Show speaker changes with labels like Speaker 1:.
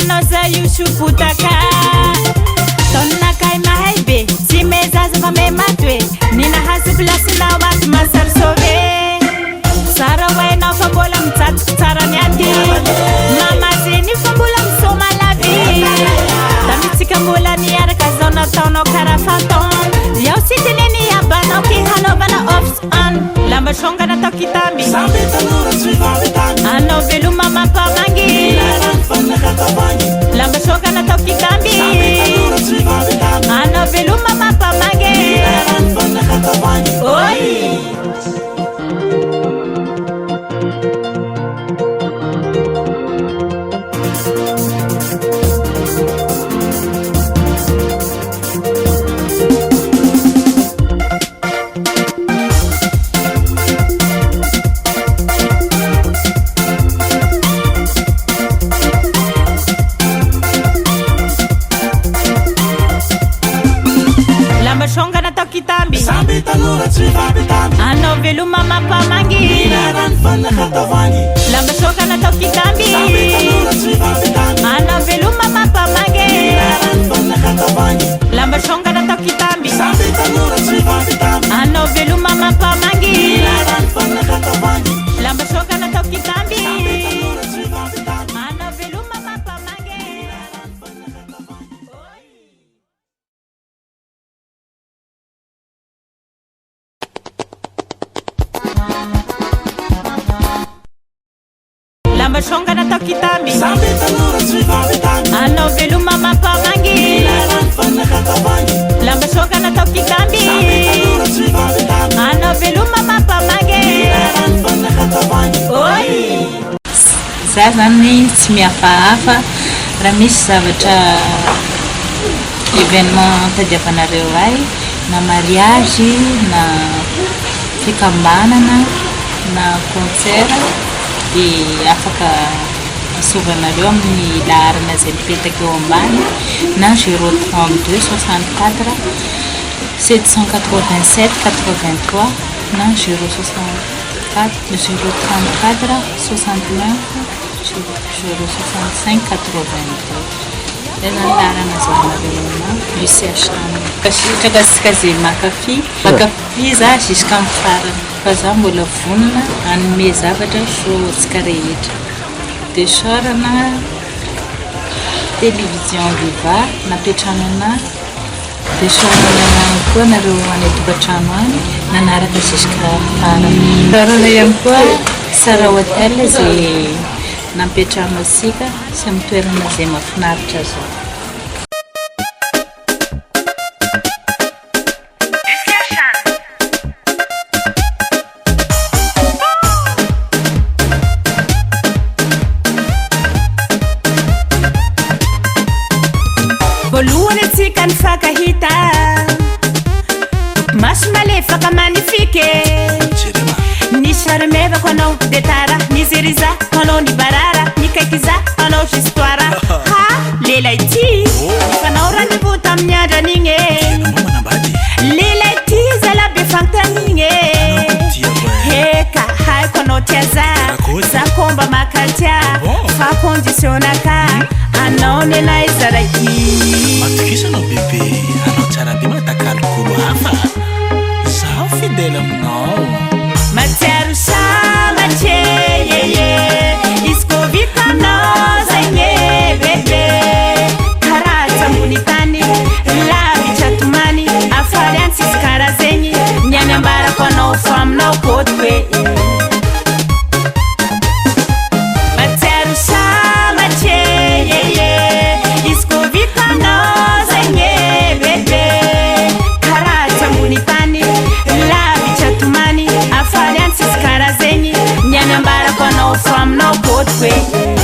Speaker 1: Aminao za io sopotaka. Taonakay mahay be, tsy me zaza fa me matoe. Ny nahazo place-nao ato masary sauvé. Tsara ho hainao fa mbola mitsatoka tsara ny aty. Mama zeny fa mbola misoma la vie. Tamintsika mbola niaraka zao nataonao karaha fantôme. Iaho tsy teneny abanao ke hanaovana off on. Lamba songa natao kitamby.
Speaker 2: Samby tanora tsy mifampitany.
Speaker 1: Anao veloma mampamangy.
Speaker 2: Milay rano fa nakatavangy.
Speaker 1: Lamba songa natao kitamby.
Speaker 2: Samby tanora tsy mifampitany.
Speaker 1: Anao veloma mampamangy.
Speaker 2: Milay rano fa nakatavangy.
Speaker 1: Oi! Lamba songa natao kitamby.
Speaker 2: Samby tanora tsy mifampitany.
Speaker 1: Anao veloma mampamangy.
Speaker 2: Milay rano fa nakatavangy.
Speaker 1: Lamba songa natao kitamby.
Speaker 2: Samby tanora tsy mifampitany.
Speaker 1: Anao veloma mampamangy.
Speaker 2: Milay rano fa nakatavangy.
Speaker 1: Lamba songa natao kitamby.
Speaker 2: Samby tanora tsy mifampitany.
Speaker 1: Anao veloma mampamangy.
Speaker 2: Milay rano fa nakatavangy.
Speaker 1: Lamba songa natao kitamby.
Speaker 2: Samby tanora tsy mifampitany.
Speaker 1: Anao veloma mampamangy. Lamba songa natao kitamby.
Speaker 2: Samby tanora tsy mifampitany.
Speaker 1: Anao veloma mampamangy.
Speaker 2: Milay rano fa nakatavangy.
Speaker 1: Lamba songa natao kitamby.
Speaker 2: Samby tanora tsy mifampitany.
Speaker 1: Anao veloma mampamangy.
Speaker 2: Milay rano fa nakatavangy.
Speaker 1: Oi!
Speaker 3: Za zany tsy mihafahafa raha misy zavatra événement tadiavanareo ahy na mariage na fikambanana na concert dia afaka asovanareo amin'ny laharana izay mipetaka eo ambany na 032 64 787 83 na 064 034 69 065 82. Zay zany laharana azahoanareo aminahy UCH. Mankasitraka antsika izay mankafy, mankafy za jusqu'amin'ny farany fa za mbola vonona hanome zavatra soa ho antsika rehetra. Dia isaorana Télévision Viva nampiantrano anahy, dia isaorana ihany koa nareo any an-tokantrano any nanaraka jusqu'à farany. Isaorana ihany koa Sarah Hotel izay nampiantrano antsika sy amin'ny toerana izay mahafinaritra zao.
Speaker 1: Voalohany antsika nifankahita. Maso malefaka magnifique. Ny charmevako anao de tara. Niziriza anao nibarara. Nikaikiza anao histoire. Ha lelay ty. Nifanao rendez-vous tamin'ny andran'igny e. Lelay ty zala be fanontaniagna e. Eka haiko anao tia za. Za koa mba mankatia. Fa condition-naka anao nenay zaraiky.
Speaker 2: Matokisa anao bebe, anao tsara be matakalokolo hafa. Zaho fidèle aminao.
Speaker 1: Matsiaro sambatra e e, izy ko vitanao zegny e bebe. Karaha tsy ambony tany, lavitra tomany, afaly any tsisy karaha zegny. Ny any ambarako anao fa aminao kôto e. Matsiaro sambatra e e, izy ko vitanao zegny e bebe. Karaha tsy ambony tany, lavitra tomany, afaly any tsisy karaha zegny. Ny any ambarako anao fa aminao kôto e.